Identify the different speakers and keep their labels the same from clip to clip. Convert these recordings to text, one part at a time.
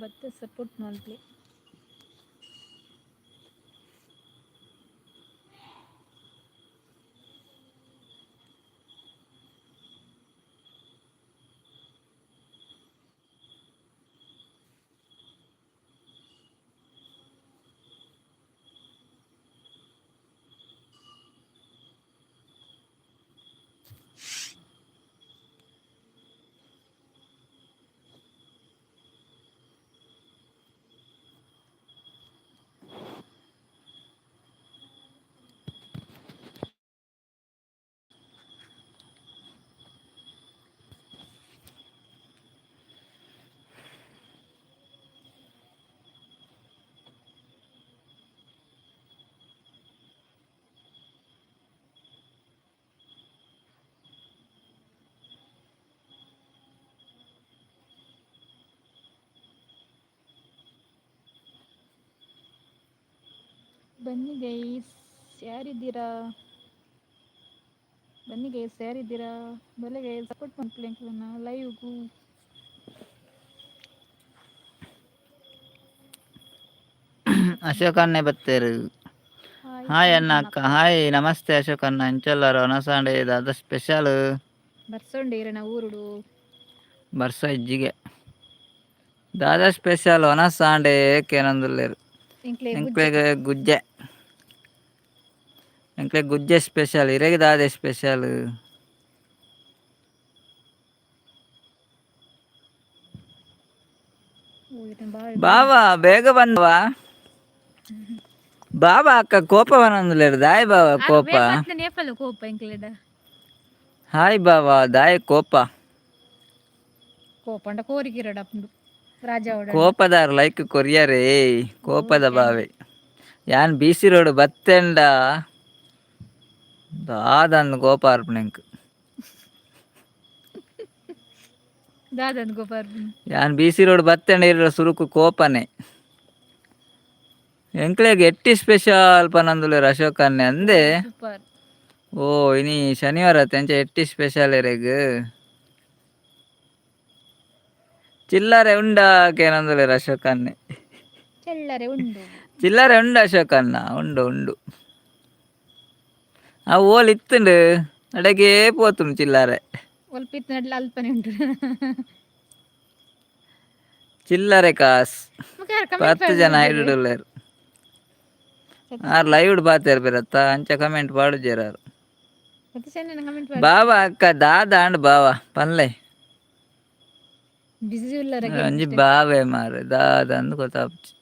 Speaker 1: ಬತ್ತೆ ಸಪೋರ್ಟ್ ಮಲ್ಪಲೆ. ಬನ್ನಿ ಗೈಸ್, ಯಾರಿದ್ದೀರಾ? ಬನ್ನಿ ಗೈಸ್, ಯಾರಿದ್ದೀರಾ? ಬಲೆ ಗೈಸ್, ಸಪೋರ್ಟ್ ಮಲ್ಪಲೆ ಲೈವ್ಗೂ.
Speaker 2: ಅಶೋಕನ್ನೇ ಬತ್ತೇರು.
Speaker 1: ಹಾಯ್.
Speaker 2: ಹಾಯ್ ಅಣ್ಣ, ಅಕ್ಕ ಹಾಯ್, ನಮಸ್ತೆ ಅಶೋಕಣ್ಣ. ಇಂಚೊಲ್ಲಾರು ಅನಸಾಂಡೆ ದಾದ ಸ್ಪೆಷಲ್?
Speaker 1: ಬರ್ಸೊಂಡೇರನ ಊರುಡು?
Speaker 2: ಬರ್ಸ ಇಜ್ಜಿಗೆ. ದಾದ ಸ್ಪೆಷಲ್ ಒನಸಾಂಡೆ ಕೇನೊಂದುಲ್ಲೆರ್?
Speaker 1: ಎಂಕ್ಲೆ?
Speaker 2: ಎಂಕ್ಲೆಗ್ ಗುಜ್ಜೆ, ಎಂಕ್ಲೆ ಗುಜ್ಜೆ ಸ್ಪೆಷಲ್. ಇರೆಗ್ ದಾದೆ ಸ್ಪೆಷಲ್? ಬಾವಾ, ಬೇಗ ಬಂದವಾ ಬಾಬಾ? ಅಕ್ಕ ಕೋಪ ಬನೊಂದುಲ್ಲೆರ್, ದಾಯೆ ಬಾವಾ ಕೋಪ?
Speaker 1: ನೇಪಲ್ಲ ಕೋಪ ಎಂಕ್ಲೆಡ?
Speaker 2: ಹಾಯ್ ಬಾವಾ, ದಾಯೆ ಕೋಪ?
Speaker 1: ಕೋಪಂಡ ಕೋರಿಕಿರಡಪ್ಪುಂಡು ರಾಜ.
Speaker 2: ಕೋಪದಾರ್ ಲೈಕ್ ಕೊರಿಯರೇ. ಕೋಪದ ಬಾವೆ, ಯಾನ್ ಬಿಸಿ ರೋಡ್ ಬತ್ತೆಂಡ ದಾದಂದ್ ಕೋಪ ಅರ್ಪಣೆಂಕ್.
Speaker 1: ದಾದಂದ್ ಕೋಪ ಅರ್ಪುಂಡು?
Speaker 2: ಯಾನ್ ಬಿಸಿ ರೋಡ್ ಬತ್ತೆಂಡ ಇರ ಸುರುಕು ಕೋಪನೆ ಎಂಕ್ಲೆಗ್. ಎಟ್ಟಿ ಸ್ಪೆಷಲ್ ಪನೊಂದುಲ್ಲೆರ್ ಅಶೋಕನ್ನೆ ಅಂದೆ.
Speaker 1: ಸೂಪರ್.
Speaker 2: ಓ, ಇನಿ ಶನಿವಾರ ಅತ್ತೆ, ಅಂಚ ಎಟ್ಟಿ ಸ್ಪೆಷಲ್ ಎರೆಗ್? ಚಿಲ್ಲರೆ ಉಂಡಾ ಕೇನೊಂದುಲ್ಲೆರ್ ಅಶೋಕನ್ನೆ.
Speaker 1: ಚೆಲ್ಲರೆ ಉಂಡು.
Speaker 2: ಚಿಲ್ಲರೆ ಉಂಡು ಅಶೋಕಣ್ಣ, ಉಂಡು ಉಂಡು. ಅವು ಓಲ್ ಇತ್ತುಂಡು ಅಡೆಗೆ ಪೋತುಂಡು ಚಿಲ್ಲರೆ.
Speaker 1: ಒಲ್ಪಿತ್ ನಡ್ಲ ಅಲ್ಪನೆ ಉಂಟು.
Speaker 2: ಚಿಲ್ಲರೆ ಕಾಸ್. 10 ಜನ ಐಡುಲ್ಲೆರ್. ಆರ್ ಲೈವ್ ಪಾತೆರ್ ಬೇರತ್ತ, ಅಂಚ ಕಮೆಂಟ್ ಪಾಡುಜೆರ್ ಆರ್.
Speaker 1: ಕಮೆಂಟ್.
Speaker 2: ಬಾವಾ ಅಕ್ಕ ದಾದ ಆಂಡ್ ಬಾವಾ, ಪನ್ಲೆ.
Speaker 1: ಬಿಸಿ ಉಲ್ಲರ.
Speaker 2: ಒಂಜಿ ಬಾವೆ ಮಾರೆ, ದಾದ ಅಂದ್ ಗೊತ್ತಾಪುಜಿ.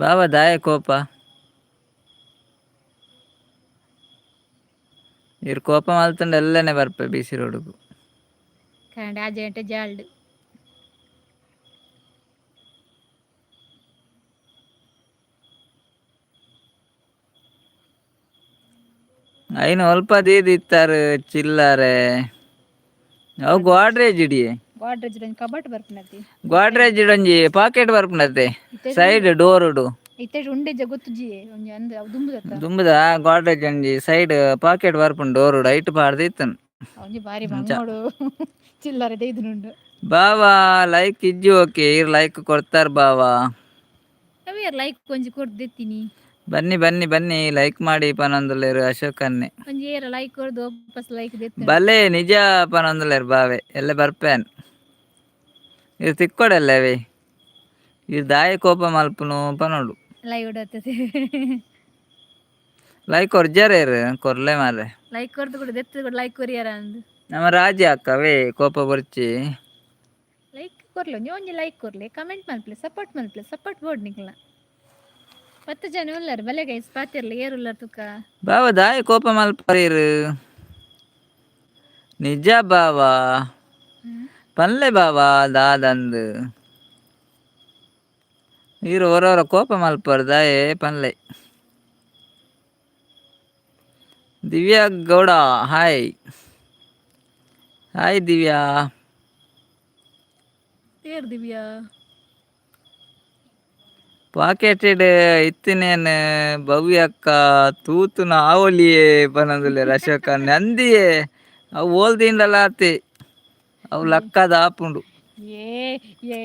Speaker 2: ಬಾವಾ, ದಾಯೆ ಕೋಪ? ಇರ್ ಕೋಪ ಮಲ್ತುಂಡ ಎಲ್ಲನೆ ಬರ್ಪೆ ಬಿಸಿ ರೋಡುಗು.
Speaker 1: ಕಾಂಡ ಅಜೆಂಟೆ ಜಾಲ್ಡ್.
Speaker 2: ಐನ್ ಒಲ್ಪ ದೀದಿತ್ತಾರು ಚಿಲ್ಲರೆ? ಅವು ಗೋಡ್ರೇಜ್ ಇಡಿಯೇ.
Speaker 1: ಗೋಡ್ರೇಜ್ ಕಬಟ್ ಬರ್ಪುನತಿ.
Speaker 2: ಗೋಡ್ರೇಜ್ ಒಂಜಿ ಪಾಕೆಟ್ ಬರ್ಪುನತೆ ಸೈಡ್ ಡೋರುಡು.
Speaker 1: ಇತ್ತೆ ಉಂಡೆಜ ಗೊತ್ತುಜಿ, ಒಂಜಿ ಅಂದ್ ಅವು ದುಂಬುದತ್ತ.
Speaker 2: ದುಂಬುದ ಗೋಡ್ರೇಜ್ ಒಂಜಿ ಸೈಡ್ ಪಾಕೆಟ್ ಬರ್ಪುಂಡು ಡೋರುಡು, ಐಟ್ ಪಾಡ್ದ್ ಇತ್ತುಂಡು.
Speaker 1: ಒಂಜಿ ಬಾರಿ ಬಂಗೋಡು ಚಿಲ್ಲರೆ ದೈದುನುಂಡು.
Speaker 2: ಬಾವಾ, ಲೈಕ್ ಇಜ್ಜಿ. ಓಕೆ, ಇರ್ ಲೈಕ್ ಕೊಡ್ತಾರ ಬಾವಾ.
Speaker 1: ಅವೇರ್ ಲೈಕ್ ಒಂಜಿ ಕೊರ್ದೆತ್ತೀನಿ.
Speaker 2: ಬನ್ನಿ ಬನ್ನಿ ಬನ್ನಿ, ಲೈಕ್ ಮಾಡಿ ಪನೊಂದುಲ್ಲೆರ್ ಅಶೋಕನ್ನೆ.
Speaker 1: ಒಂಜಿ ಏರ ಲೈಕ್ ಕೊರ್ದು ವಾಪಸ್ ಲೈಕ್ ದೆತ್ತಿ.
Speaker 2: ಬಲೆ ನಿಜ ಪನೊಂದುಲ್ಲೆರ್ ಬಾವೆ. ಎಲ್ಲ ಬರ್ಪೇನ್, ಇರ್ ತಿಕ್ಕೊಡಲ್ಲವೇ. ಇರ್ ದಾಯೆ ಕೋಪ ಮಲ್ಪುನು ಪನೊಡು.
Speaker 1: ಲೈವ್ ಬರ್ತದೆ.
Speaker 2: ಲೈಕ್ ಕೊರ್ಜಾರೇರು, ಕೊರ್ಲೆ ಮಾರ್ರೆ.
Speaker 1: ಲೈಕ್ ಕೊರ್ದು ಕೂಡ ದೆತ್ತು ಕೂಡ ಲೈಕ್ ಕೊರಿಯರ ಅಂದ್.
Speaker 2: ನಮ್ಮ ರಾಜಿ ಅಕ್ಕವೇ, ಕೋಪ ಬೊರ್ಚಿ.
Speaker 1: ಲೈಕ್ ಕೊರ್ಲೆ, ಒಂಜಿ ಒಂಜಿ ಲೈಕ್ ಕೊರ್ಲೆ, ಕಮೆಂಟ್ ಮಲ್ಪಲೆ, ಸಪೋರ್ಟ್ ಮಲ್ಪಲೆ. ಸಪೋರ್ಟ್ ಬೋಡ್ ನಿಕ್ಲ. 10 ಜನ ಉಲ್ಲರ್, ಬಲೆ ಗೈಸ್, ಪಾತಿರ್ಲ, ಏರ್ ಉಲ್ಲರ್ ತುಕ.
Speaker 2: ಬಾವ, ದಾಯೆ ಕೋಪ ಮಲ್ಪರೀರು? ನಿಜ ಬಾವಾ, ಪನ್ಲೆ ಬಾವಾ ದಾದಂದು. ಈರ್ ಒರೋರ ಕೋಪ ಮಲ್ಪರ್, ದಾಯೆ ಪನ್ಲೆ. Divya Gowda hi, hi Divya.
Speaker 1: ಏರ್ ದಿವ್ಯಾ?
Speaker 2: ಪಾಕೆಟೆಡ್ ಇತ್ತಿನೇನ್ ಭವ್ಯ ಅಕ್ಕ ತೂತುನ ಆವೊಲಿಯೇ ಪನೊಂದುಲ್ಲೆರ್ ಅಶೋಕ. ನಂದಿಯೇ ಅವು ಓಲ್ ದಿಂಡಲ ಆತೆ, ಅವು ಲಕ್ಕದ ಆಪುಂಡು.
Speaker 1: ಏ ಏ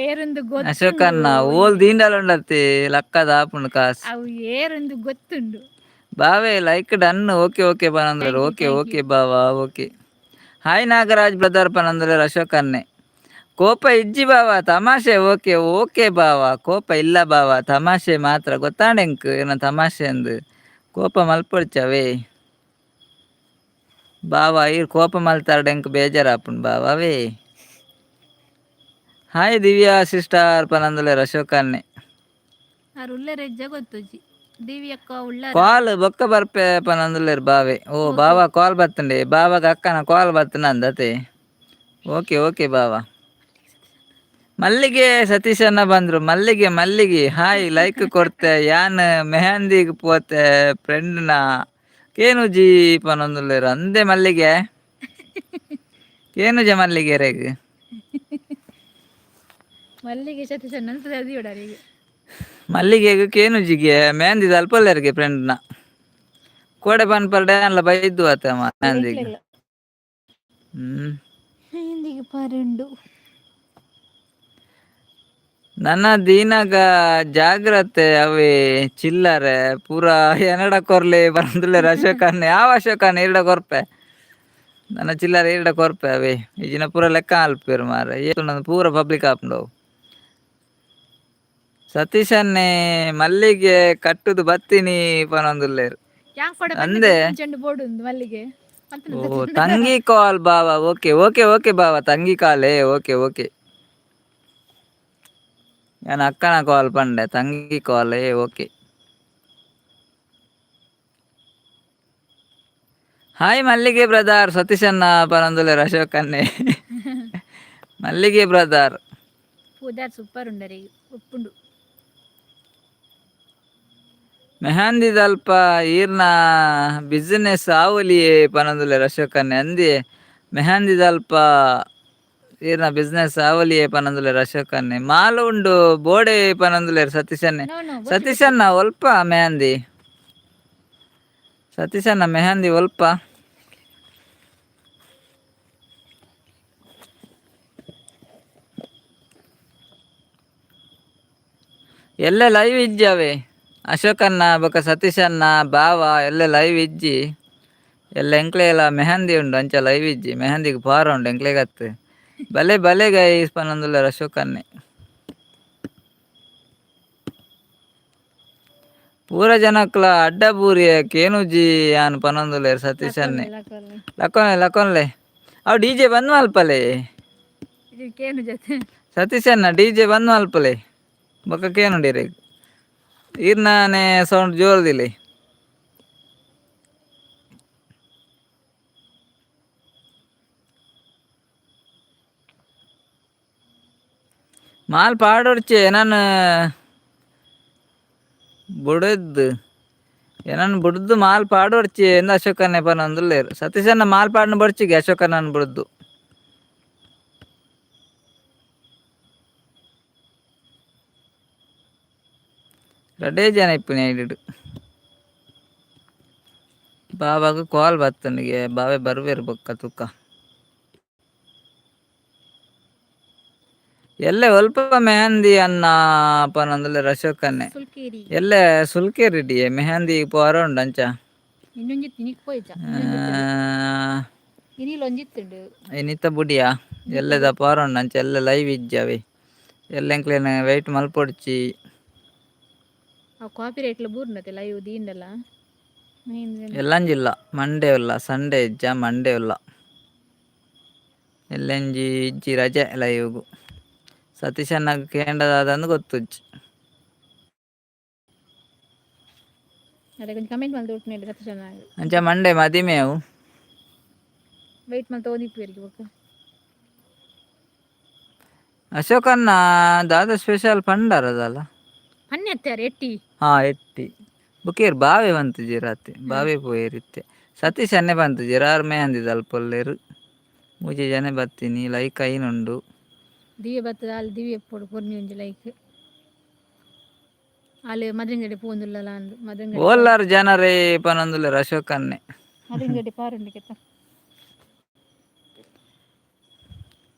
Speaker 1: ಏರುಂದು
Speaker 2: ಅಶೋಕಣ್ಣ
Speaker 1: ಗೊತ್ತುಂಡು.
Speaker 2: ಓಲ್ ದೀಂಡಲ ಉಂಡತ್ತಿ ಲಕ್ಕದ ಆಪುಂಡು ಕಾಸ್.
Speaker 1: ಅವು ಏರುಂದು ಗೊತ್ತುಂಡು.
Speaker 2: ಬಾವೆ ಲೈಕ್ ಡನ್, ಓಕೆ ಓಕೆ ಪನಂದ್ರೆ.
Speaker 1: Thank you,
Speaker 2: okay.
Speaker 1: Thank
Speaker 2: okay ಬಾವಾ, ಓಕೆ. ಹಾಯ್ ನಾಗರಾಜ್ ಬ್ರದರ್ ಪನಂದ್ರೆ ಅಶೋಕ್ ಅನ್ನೆ. ಕೋಪ ಇಜ್ಜಿ ಬಾವ, ತಮಾಷೆ. ಓಕೆ ಓಕೆ ಬಾವ, ಕೋಪ ಇಲ್ಲ ಬಾವ, ತಮಾಷೆ ಮಾತ್ರ. ಗೊತ್ತಾಂಡ ಎಂಕ್ ಏನ ತಮಾಷೆ ಅಂದು. ಕೋಪ ಮಲ್ಪೊಡ್ಚವೇ ಬಾವ, ಈರ್ ಕೋಪ ಮಲ್ತಾರ್ಡ ಎಂಕ್ ಬೇಜಾರಾಪುಂಡು ಬಾವವೇ. ಹಾಯ್ ದಿವ್ಯಾ ಸಿಸ್ಟರ್ ಪನಂದುಲ್ಲೆರ್ ಅಶೋಕ್ ಅನ್ನೆ.
Speaker 1: ಆರ್ ಉಲ್ಲೆರ್ ಇಜ್ಜ ಗೊತ್ತುಜ್ಜಿ. ದೇವಿ ಅಕ್ಕ ಉಳ್ಳಾರ?
Speaker 2: ಕಾಲ್ ಬೊಕ್ಕ ಬರ್ಪೆ ಪನಂದುಲ್ಲೆರ್ ಬಾವೆ. ಓ ಬಾವ, ಕಾಲ್ ಬತ್ತಂಡೆ ಬಾವಾಗ, ಅಕ್ಕನ ಕಾಲ್ ಬತ್ತನ ಅಂದತೆ. ಓಕೆ ಓಕೆ ಬಾವ. ಮಲ್ಲಿಗೆ ಸತೀಶಣ್ಣ ಬಂದ್ರು. ಮಲ್ಲಿಗೆ ಮಲ್ಲಿಗೆ ಹಾಯ್, ಲೈಕ್ ಕೊಡ್ತೆ. ಯಾನ್ ಮೆಹಂದಿಗ್ ಪೋತೆ ಫ್ರೆಂಡ್ನ ಕೇನುಜಿ ಪನೊಂದುಲ್ಲೆರ್. ಅಂದೆ ಮಲ್ಲಿಗೆ, ಕೇನುಜ ಮಲ್ಲಿಗೆ ರೇಗ್.
Speaker 1: ಮಲ್ಲಿಗೆ ಸತೀಶ್ ಅಣ್ಣ ಅದಿಯೋಡರಿಗೆ.
Speaker 2: ಮಲ್ಲಿಗೆಗ್ ಕೇನುಜಿಗೆ ಮೆಹಂದಿ ಅಲ್ಪಲ್ಲೆರ್ಗೆ ಫ್ರೆಂಡ್ನ ಕೋಡೆ ಪನ್ಪರ್ಡೆ ಅಲ್ಲ ಬೈದು ಆತ ಮೆಹಂದಿಗ್.
Speaker 1: ಮೆಹಂದಿಗೆ ಪರುಂಡು.
Speaker 2: ನನ್ನ ದೀನಾಗ ಜಾಗ್ರತೆ ಅವೇ ಚಿಲ್ಲರೆ ಪೂರ ಎನಡ ಕೊರ್ಲೆ ಬಂದುಲ್ಲೆರ್ ಅಶೋಕನ್. ಯಾವ ಅಶೋಕನ್? ಈರ್ಡ ಕೊರ್ಪೆ ನನ್ನ ಚಿಲ್ಲರೆ, ಈರ್ಡ ಕೊರ್ಪೆ ಅವೇ. ಈ ಜಿನ ಪೂರ ಲೆಕ್ಕ ಅಲ್ಪೇರು ಮಾರೆ, ಏತುಂಡ ಪೂರ ಪಬ್ಲಿಕ್ ಆಪುಂಡು ಅವು. ಸತೀಶನ್ನೇ ಮಲ್ಲಿಗೆ ಕಟ್ಟುದು ಬತ್ತೀನಿ ಪನೊಂದುಲ್ಲೆರ್.
Speaker 1: ಯಾನ್ ಕೊಡ.
Speaker 2: ಅಂದೆ.
Speaker 1: ಚೆಂಡು ಬೋಡು ಉಂದು ಮಲ್ಲಿಗೆ.
Speaker 2: ಓ, ತಂಗಿ ಕಾಲ್ ಬಾವ. ಓಕೆ ಓಕೆ ಓಕೆ ಬಾವ, ತಂಗಿ ಕಾಲೇ, ಓಕೆ ಓಕೆ. ನಾನು ಅಕ್ಕನ ಕಾಲ್ ಪಂಡೆ, ತಂಗಿ ಕಾಲ್, ಏ ಓಕೆ. ಹಾಯ್ ಮಲ್ಲಿಗೆ ಬ್ರದರ್ ಸತೀಶಣ್ಣ ಪನೊಂದುಲ್ಲೆರ್ ಅಶೋಕನ್ನೇ. ಮಲ್ಲಿಗೆ ಬ್ರದರ್.
Speaker 1: ಪೂದಾರ್ ಸೂಪರ್ ಉಂಡರಿಗೆ ಉಪ್ಪುಂಡು.
Speaker 2: ಮೆಹಂದಿದಲ್ಪ ಈರ್ನ ಬಿಸಿನೆಸ್ ಆವೊಲಿಯೇ ಪನೊಂದುಲ್ಲೆರ್ ಅಶೋಕನ್ನೇ. ಅಂದಿ ಮೆಹಂದಿದಲ್ಪ ಈರ್ನ ಬಿಸಿನೆಸ್ ಆವೊಲಿಯೇ ಪನೊಂದುಲ್ಲೆರ್ ಅಶೋಕನ್ನೇ. ಮಾಲ ಉಂಡು ಬೋಡೆ ಪನೊಂದುಲ್ಲೆರ್ ಸತೀಶನ್ನೇ.
Speaker 1: No no.
Speaker 2: ಸತೀಶಣ್ಣ ಒಲ್ಪ ಮೆಹಂದಿ? ಸತೀಶಣ್ಣ, ಮೆಹಂದಿ ಒಲ್ಪ? ಎಲ್ಲ ಲೈವ್ ಇಜ್ಜಾವೆ ಅಶೋಕಣ್ಣ ಬೊಕ ಸತೀಶಣ್ಣ ಬಾವ ಎಲ್ಲ ಲೈವ್ ಇಜ್ಜಿ. ಎಲ್ಲ ಎಂಕ್ಲೆಲ ಮೆಹಂದಿ ಉಂಡು, ಅಂಚ ಲೈವ್ ಇಜ್ಜಿ. ಮೆಹಂದಿಗ್ ಪಾರ ಉಂಡು ಎಂಕ್ಲೆಗತ್ತು. ಬಲೆ ಬಲೆ ಗೈಸ್ ಪನೊಂದುಲ್ಲೆರ್ ಅಶೋಕನ್ನೇ. ಪೂರ ಜನಕ್ಲ ಅಡ್ಡ ಬೂರಿಯ ಕೇನುಜಿ ಯಾನ್ ಪನೊಂದುಲ್ಲೆರ್ ಸತೀಶನ್ನೇ. ಲಕ್ಕೊನ್ಲೆ ಲಕ್ಕೊನ್ಲೆ. ಅವು ಡಿಜೆ ಬಂದ್ ಮಲ್ಪಲೆ.
Speaker 1: ಕೇನು ಜೊತೆ.
Speaker 2: ಸತೀಶಣ್ಣ, ಡಿಜೆ ಬಂದ್ ಮಲ್ಪಲೆ, ಬೊಕ್ಕ ಕೇನುಂಡಿರೆಗ್. ಈರ್ನಾನೆ ಸೌಂಡ್ ಜೋರ್ದಿಲೆ. ಮಾಲ್ ಪಾಡೊಡ್ಚೆ ಎನನ್ ಬುಡದ್, ಎನನ್ ಬುಡ್ದು ಮಾಲ್ ಪಾಡೊಡ್ಚಿ ಎಂದ ಅಶೋಕನ್ನೇ ಪನೊಂದುಲ್ಲೆರ್. ಸತೀಶಣ್ಣ, ಮಾಲ್ ಪಾಡ್ನ ಬೊಡ್ಚಿಗೆ ಅಶೋಕಣ್ಣನ್ ಬುಡ್ದು. ರಡ್ಡೇ ಜನ ಇಪ್ಪುನಿ ಐಡಿಡ್. ಬಾಬಾಗ್ ಕಾಲ್ ಬತ್ತುಂಡಿಗೆ, ಬಾವೆ ಬರ್ವೇರು ಬೊಕ್ಕ ತುಕ್ಕ. ಎಲ್ಲೆ ಒಲ್ಪ ಮೆಹಂದಿ ಅನ್ನ ಪನೊಂದುಲ್ಲೆರ್ ಅಶೋಕನ್ನೇ.
Speaker 1: ಸುಲ್ಕೇರಿ.
Speaker 2: ಎಲ್ಲೆ ಸುಲ್ಕೇರಿ ಡಿಯೆ ಮೆಹಂದಿ ಪೋರ ಉಂಡು ಅಂಚ.
Speaker 1: ಇನ್ನೊಂಜಿ ಇನಿಕ್ ಪೋಯ್ಜ. ಇನಿಲ್ ಒಂಜಿತ್ತುಂಡು.
Speaker 2: ಇನಿತ ಬುಡಿಯಾ, ಎಲ್ಲೆದ ಪೋರ ಉಂಡು ಅಂಚ. ಎಲ್ಲೆ ಲೈವ್ ಇಜ್ಜಾವೆ. ಎಲ್ಲೆ ಎಂಕ್ಲೆನ ವೆಯ್ಟ್ ಮಲ್ಪೊಡ್ಚಿ.
Speaker 1: ಅವು ಕಾಪಿ ರೇಟ್ಲ ಬೂರ್ನತೆ ಲೈವ್ ದೀಂಡಲ.
Speaker 2: ಎಲ್ಲಂಜಿಲ್ಲ, ಮಂಡೇ ಉಲ್ಲ, ಸಂಡೇ ಇಜ್ಜ, ಮಂಡೇ ಉಲ್ಲ. ಎಲ್ಲೆಂಜಿ ಇಜ್ಜಿ, ರಜೆ ಲೈವ್ಗು. ಸತೀಶಣ್ಣಗ್ ಕೇಂಡದಾದಂದು ಗೊತ್ತುಜ್ಜಿ.
Speaker 1: ಅದೇ ಕೊಂಚ ಕಮೆಂಟ್ ಮಲ್ತ್ ಉಪ್ಪುನೇಲಿ ಸತೀಶಣ್ಣ.
Speaker 2: ಅಂಚ ಮಂಡೆ ಮದಿಮೆ ಅವು.
Speaker 1: ವೆಯ್ಟ್ ಮಲ್ತ್ ಓದಿಪ್ಪುವೆರ್ಗೆ ಬೊಕ್ಕ.
Speaker 2: ಅಶೋಕಣ್ಣ ದಾದ ಸ್ಪೆಷಲ್ ಪಂಡರದಲ್ಲ?
Speaker 1: ಪನ್ನೆ ಎಟ್ಟಿ.
Speaker 2: ಹಾ, ಎಟ್ಟಿ. ಬುಕೇರ್ ಬಾವೆ ಬಂತುಜಿ ರಾತ್ರಿ, ಬಾವೆ ಪೋಯೇರಿತ್ತೆ. ಸತೀಶ್ ಅನ್ನೆ ಬಂತುಜಿ ಆರ್ ಮೆಹಂದಿ ಅಲ್ಪೊಲ್ಲೆರ್. ಮೂಜಿ ಜನ ಬತ್ತೀನಿ. ಲೈಕ್ ಐನುಂಡು.
Speaker 1: ದಿವ್ಯ ಬತ್ತದ ಅಲ್ಲಿ. ದಿವ್ಯ ಪೋಡು ಪೊರ್ನಿ ಒಂಜಿ ಲೈಕ್. ಅಲ್ಲಿ ಮದ್ರಿಂಗಡಿ ಪೋಂದುಲ್ಲಲ ಅಂದ್ ಮದ್ರಿಂಗಡಿ.
Speaker 2: ಓಲ್ಲಾರು ಜನರೇ ಪನೊಂದುಲ್ಲೆರ್ ಅಶೋಕನ್ನೇ.
Speaker 1: ಮದ್ರಿಂಗಡಿ ಪಾರುಂಡು ಕೆತ್ತ.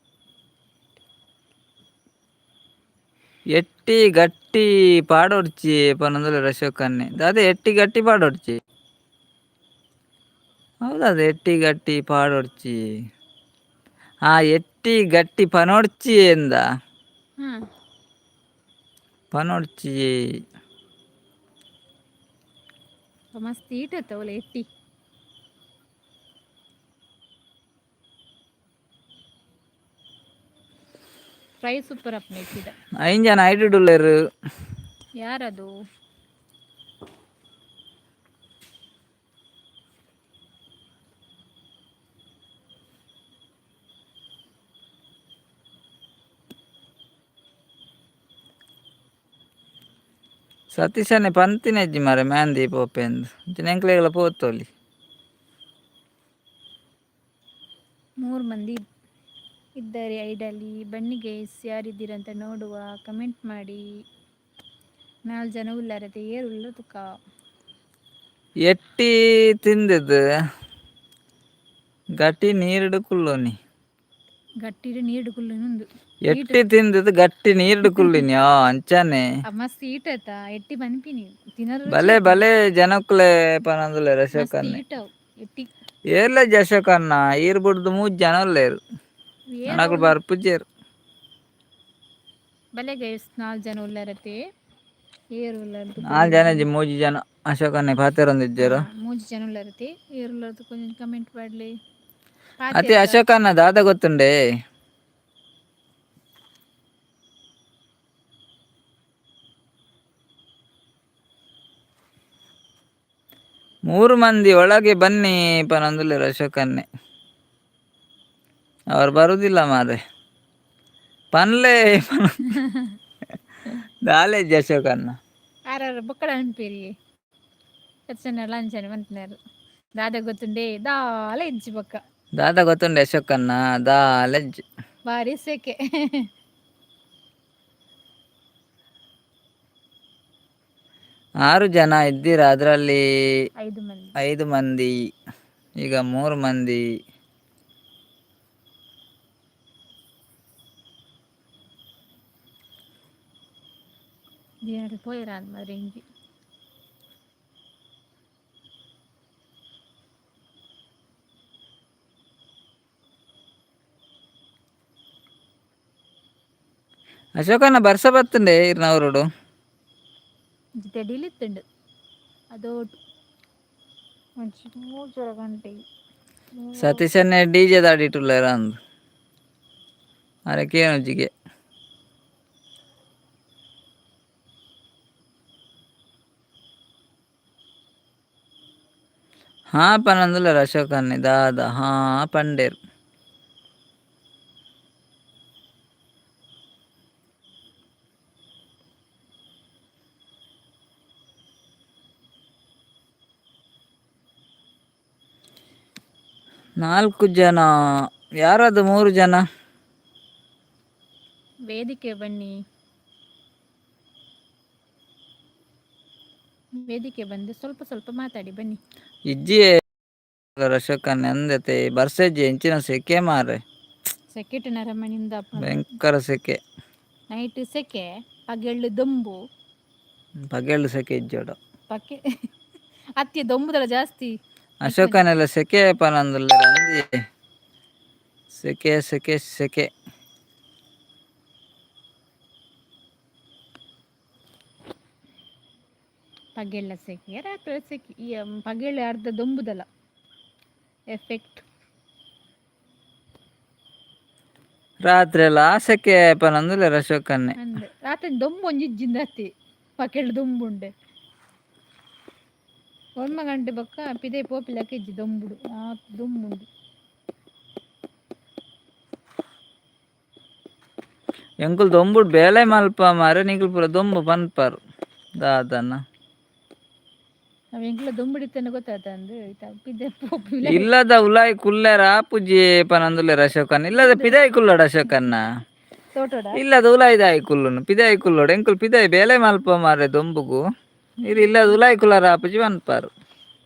Speaker 2: ಎಟ್ಟಿ ಗಟ್ಟಿ ಪಾಡೊಡ್ಚಿ ಪನೊಂದುಲ್ಲೆರ್ ಅಶೋಕನ್ನೆ ದಾದ ಎಟ್ಟಿ ಗಟ್ಟಿ ಪಾಡೊಡ್ಚಿ ಹೌದಾ ಎಟ್ಟಿ ಗಟ್ಟಿ ಪಾಡೊಡ್ಚಿ ಆ ಎಟ್ಟಿ ಗಟ್ಟಿ ಪನೊಡ್ಚಿ ಎಂದ ಪನೊಡ್ಚಿ.
Speaker 1: ಮಸ್ತ್ ಈಟತ್ತ ಒಲೆ ಎಟ್ಟಿ. ಫ್ರೈ ಸೂಪರ್ ಅಪ್ಪ ಎಟ್ಟಿದ.
Speaker 2: ಐನ್ ಜನ ಐಡುಡುಲ್ಲೆರ್.
Speaker 1: ಯಾರದು?
Speaker 2: ಸತೀಶನೆ ಪಂತಿನೆಜ್ಜಿ ಮಾರೆ ಮ್ಯಾನ್ದಿ ಪೋಪೆಂದು ಎಂಕ್ಲೆಗ್ಲ ಪೋತೊಲಿ.
Speaker 1: ಮೂರು ಮಂದಿ ಇದ್ದಾರೆ ಐಡಲ್ಲಿ. ಬನ್ನಿ ಗೈಸ್, ಯಾರಿದ್ದೀರಂತ ನೋಡುವ, ಕಮೆಂಟ್ ಮಾಡಿ. ನಾಲ್ಕು ಜನ ಉಳ್ಳಾರತೆ, ಏರು ಉಲ್ಲ ತುಕ್ಕ.
Speaker 2: ಎಟ್ಟಿ ತಿಂದದ್ದು ಗಟ್ಟಿ ನೀರ್ಡ್ ಕುಲ್ಲೋನಿ.
Speaker 1: ಗಟ್ಟಿಡು ನೀರು ಕುಲ್ಲುನುಂದು.
Speaker 2: ಎಟ್ಟಿ ತಿಂದದ್ದು ಗಟ್ಟಿ ನೀರ್ಡ್ ಕುಲ್ಲಿನಿ ಅಂಚಾನೆ.
Speaker 1: ಮಸ್ತ್ ಈಟತ್ತ ಎಟ್ಟಿ ಪನ್ಪಿನಿ ತಿನ್ನರು.
Speaker 2: ಬಲೆ ಬಲೆ ಜನಕ್ಕುಲೆ ಪನೊಂದುಲ್ಲೆರ್ ಅಶೋಕನ್ನೆ.
Speaker 1: ಈಟವು ಎಟ್ಟಿ.
Speaker 2: ಏರ್ಲೆಜ್ಜಿ ಅಶೋಕಣ್ಣ, ಈರ್ ಬುಡ್ದು ಮೂಜಿ ಜನ ಉಲ್ಲೆರ್, ನನಕುಲು ಬರ್ಪುಜೆರ್.
Speaker 1: ಬಲೆ ಗೈಸ್, ನಾಲ್ಕು ಜನ ಉಳ್ಳಾರತೆ, ಏರು ಉಳ್ಳಾರದು.
Speaker 2: ನಾಲ್ ಜನ ಇಜ್ಜಿ, ಮೂಜಿ ಜನ. ಅಶೋಕನ್ನೆ ಪಾತೆರೊಂದಿಜ್ಜೆರ್.
Speaker 1: ಮೂಜಿ ಜನ ಉಳ್ಳಾರತೆ, ಏರು ಉಳ್ಳಾರದು ಕೊಂಚ ಕಮೆಂಟ್ ಮಾಡಲಿ.
Speaker 2: ಅತಿ ಅಶೋಕಣ್ಣ ದಾದ ಗೊತ್ತುಂಡೆ? ಮೂರು ಮಂದಿ ಒಳಗೆ ಬನ್ನಿ ಪನೊಂದುಲ್ಲೆರ್ ಅಶೋಕನ್ನೆ. ಅವರು ಬರುದಿಲ್ಲ ಮಾರೆ, ಪನ್ಲೆ ದಾಲೇಜ್ ಅಶೋಕಣ್ಣ.
Speaker 1: ಆರಾರ ಬೊಕ್ಕಡ ಅನ್ಪೇರಿ ಖರ್ಚನ ಲಂಚನ ಮಂತಿನಾರು ದಾದ ಗೊತ್ತುಂಡೆ? ದಾಲ ಇಜ್ಜಿ ಬೊಕ್ಕ.
Speaker 2: ದಾದ ಗೊತ್ತುಂಡೆ ಅಶೋಕಣ್ಣ? ದಾಲೆಜ್ಜಿ.
Speaker 1: ಬಾರಿ ಸೆಕೆ.
Speaker 2: ಆರು ಜನ ಇದ್ದೀರಾ, ಅದರಲ್ಲಿ
Speaker 1: ಐದು ಮಂದಿ.
Speaker 2: ಐದು ಮಂದಿ, ಈಗ ಮೂರು ಮಂದಿ.
Speaker 1: ದಿನಕ್ಕೆ ಪೋಯರ ಮಾತ್ರ ಇಂಜಿ.
Speaker 2: ಅಶೋಕಣ್ಣ, ಬರ್ಸ ಬತ್ತುಂಡೆ ಇರ್ನವರುಡು?
Speaker 1: ತೆಡಿಲಿತ್ತುಂಡು ಅದೋಟು ಒಂಜಿ ಮೂಜರ ಗಂಟೆ.
Speaker 2: ಸತೀಶನ್ನೇ ಡಿ ಜೆ ದಾಡಿಟ್ಟುಲ್ಲೆರ ಅಂದು ಅರೆ ಕೇನುಜ್ಜಿಗೆ. ಹಾ ಪನೊಂದುಲ್ಲೆರ್ ಅಶೋಕನ್ನೆ ದಾದ ಹಾ ಪಂಡೇರ್. ನಾಲ್ಕು ಜನ ಯಾರದು? ಮೂರು ಜನ.
Speaker 1: ವೇದಿಕೆ ಬನ್ನಿ, ವೇದಿಕೆ ಬಂದು ಸ್ವಲ್ಪ ಸ್ವಲ್ಪ ಮಾತಾಡಿ ಬನ್ನಿ.
Speaker 2: ಇಜ್ಜಿ ಅಶೋಕನ್ನೆ ಅಂದತೆ ಬರ್ಸೆಜ್ಜಿ, ಎಂಚಿನ ಸೆಕೆ ಮಾರೆ.
Speaker 1: ಸೆಕೆಟ್ ನರಮನಿಂದ.
Speaker 2: ಭಯಂಕರ ಸೆಕೆ.
Speaker 1: ನೈಟ್ ಸೆಕೆ, ಪಗೆಳ್ಳು ದೊಂಬು.
Speaker 2: ಪಗೆಳು ಸೆಕೆ ಇಜ್ಜೋಡ.
Speaker 1: ಪಕ್ಕೆ ಅತ್ತಿ ದೊಂಬುದಲ್ಲ ಜಾಸ್ತಿ.
Speaker 2: ಅಶೋಕನೆಲ್ಲ ಸೆಕೆ ಪನೊಂದುಲ್ಲೆರ್ ಅಂದಿ, ಸೆಕೆ ಸೆಕೆ ಸೆಕೆ.
Speaker 1: ಪಗೆಳ್ಳ ಸೆಕೆ, ರಾತ್ರಿ ಸೆಕೆ, ಈ ಪಗೆಳ್ಳು ಅರ್ಧ ದೊಂಬುದಲ್ಲ ಎಫೆಕ್ಟ್.
Speaker 2: ರಾತ್ರಿ ಎಲ್ಲ ಸೆಕೆ ಪನೊಂದುಲ್ಲೆರ್ ಅಶೋಕನ್ನೆ.
Speaker 1: ಅಂದ್ ರಾತ್ರಿ ದೊಂಬು ಒಂಜಿ ಇಜ್ಜಿಂದ ಅತ್ತಿ ಪಕೆಳ್ಳು ದೊಂಬುಂಡೆ. ಒನ್ಮ ಗಂಟೆ ಬೊಕ್ಕ ಪಿದೈ ಪೋಪಿಲಕ್ಕ ಇಜ್ಜಿ ದೊಂಬುಡು, ಆತ್ ದೊಂಬುಂಡು.
Speaker 2: ಎಂಕುಲು ದೊಂಬುಡು ಬೇಲೆ ಮಲ್ಪ ಮಾರೆ, ನಿಕುಲು ಪೂರ ದೊಂಬು ಪನ್ಪರ್ ದಾದನ.
Speaker 1: ಅವ್ ಎಂಕ್ಲ ದೊಂಬುಡಿತ್ತನ ಗೊತ್ತಾತ ಅಂದ್ ಪಿದೈ ಪೋಪಿಲ.
Speaker 2: ಇಲ್ಲದ ಉಲಾಯಿ ಕುಲ್ಲೆರ ಆಪುಜಿ ಪನೊಂದುಲ್ಲೆರ್ ಅಶೋಕನ್. ಇಲ್ಲದ ಪಿದಾಯಿ ಕುಲ್ಲೋಡು ಅಶೋಕನ್ನ.
Speaker 1: ತೋಟೋಡ.
Speaker 2: ಇಲ್ಲದ ಉಲಾಯಿದಾಯಿ ಕುಲ್ಲುನು, ಪಿದಾಯಿ ಕುಲ್ಲೋಡು. ಎಂಕುಲು ಪಿದಾಯಿ ಬೇಲೆ ಮಲ್ಪ ಮಾರೆ ದೊಂಬುಗು, ಇರ್ ಇಲ್ಲದ ಉಲಾಯಿ ಕುಲ್ಲರ ಆಪುಜಿ ಪನ್ಪರ್.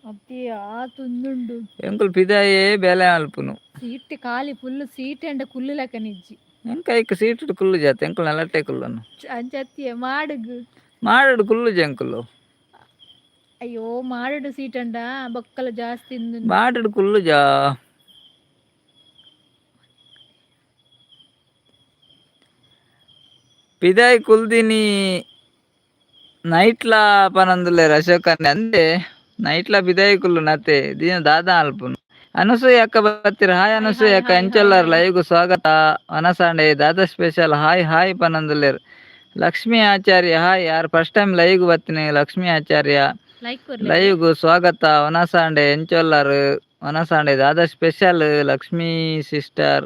Speaker 1: ಅತ್ತಿ ಆತ್ ಉಂದುಂಡು.
Speaker 2: ಎಂಕುಲು ಪಿದಾಯೇ ಬೇಲೆ ಮಲ್ಪುನು.
Speaker 1: ಸೀಟ್ ಖಾಲಿ, ಫುಲ್ ಸೀಟ್ ಅಂಡ ಕುಲ್ಲು ಲೆಕ್ಕ ನಿಜ್ಜಿ.
Speaker 2: ಎಂಕ ಐಕ್ ಸೀಟ್ ಕುಲ್ಲು ಜಾತೆ ಎಂಕುಲು ನಲಟ್ಟೆ ಕುಲ್ಲುನು.
Speaker 1: ಅಂಚತ್ತಿಯ ಮಾಡುಗು.
Speaker 2: ಮಾಡಡು ಕುಲ್ಲು ಜಂಕುಲು.
Speaker 1: ಅಯ್ಯೋ ಮಾಡಡು ಸೀಟ್ ಅಂಡ ಬೊಕ್ಕಲ ಜಾಸ್ತಿ.
Speaker 2: ಮಾಡಡು ಕುಲ್ಲು ಜಾ. ಪಿದಾಯಿ ಕುಲ್ದಿನಿ ನೈಟ್ಲಾ ಪನೊಂದುಲ್ಲೆರ್ ಅಶೋಕಣ್ಣೆ ಅಂದೆ ನೈಟ್ಲಾ ಪಿದಾಯಿ ಕುಲ್ಲು ನತೆ ದಿನ ದಾದಾ ಅಲ್ಪುನು. ಅನಸೂಯ ಅಕ್ಕ ಬತ್ತಿರ ಹಾಯ್.
Speaker 1: ಹಾಯ್.
Speaker 2: ಅನಸೂಯ
Speaker 1: ಹಾಯ್.
Speaker 2: ಅಕ್ಕ
Speaker 1: ಹಾಯ್.
Speaker 2: ಎಂಚೊಲ್ಲರ್?
Speaker 1: ಹಾಯ್.
Speaker 2: ಲೈವ್ ಸ್ವಾಗತ. ವನಸಾಂಡೆ ದಾದಾ special hi hi ಪನೊಂದುಲ್ಲೆರ್. ಲಕ್ಷ್ಮೀ ಆಚಾರ್ಯ ಹಾಯ್. ಯಾರ್ first time live ಬತ್ತಿನಿ Lakshmi Acharya.
Speaker 1: Like ಕೊರ್ಲೆ.
Speaker 2: Live ಸ್ವಾಗತ. ವನಸಾಂಡೆ ಎಂಚೊಲ್ಲರ್? ವನಸಾಂಡೆ ದಾದಾ special. Lakshmi sister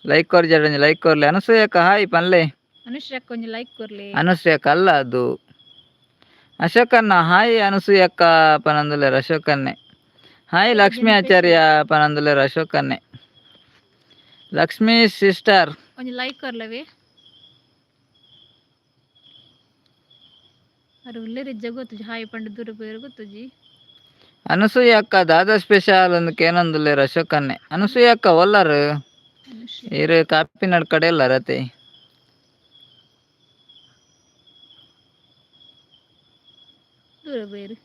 Speaker 2: like ಕೊರ್ಜಾಡ like ಕೊರ್ಲೆ. Anasuya ಅಕ್ಕ ಹಾಯ್ ಪನ್ಲೆ.
Speaker 1: ಅನುಶ್ರೀ ಅಕ್ಕ ಒಂಜಿ ಲೈಕ್ ಕೊರ್ಲೆ.
Speaker 2: ಅನಸೂಯ ಅಕ್ಕ ಅಲ್ಲ ಅದು, ಅಶೋಕಣ್ಣ ಹಾಯ್. ಅನಸೂಯ ಅಕ್ಕ ಪನೊಂದುಲ್ಲೆರ್ ಅಶೋಕನ್ನೆ. ಹಾಯ್ ಲಕ್ಷ್ಮೀ ಆಚಾರ್ಯ ಪನೊಂದುಲ್ಲೆರ್ ಅಶೋಕನ್ನೆ. ಲಕ್ಷ್ಮೀ ಸಿಸ್ಟರ್.
Speaker 1: ಒಂಜಿ ಲೈಕ್ ಕೊರ್ಲವೆ. ಅರು ಉಲ್ಲೆರ್ ಇಜ್ಜ ಗೊತ್ತುಜಿ, ಹಾಯ್ ಪಂಡ ದೂರ ಪೋಯೆರ್ ಗೊತ್ತುಜಿ.
Speaker 2: ಅನಸೂಯ ಅಕ್ಕ ದಾದಾ ಸ್ಪೆಷಲ್ ಅಂದ್ ಕೇನೊಂದುಲ್ಲೆರ್ ಅಶೋಕನ್ನೆ. ಅನಸೂಯ ಅಕ್ಕ ಒಲ್ಲರ್?
Speaker 1: ಅನುಶ್ರೀ.
Speaker 2: ಇರು ಕಾಪಿನಾಡ್ ಕಡೆ ಉಲ್ಲರ್ ಅತೆ.
Speaker 1: ದೂರ ಪೋಯೆರ್.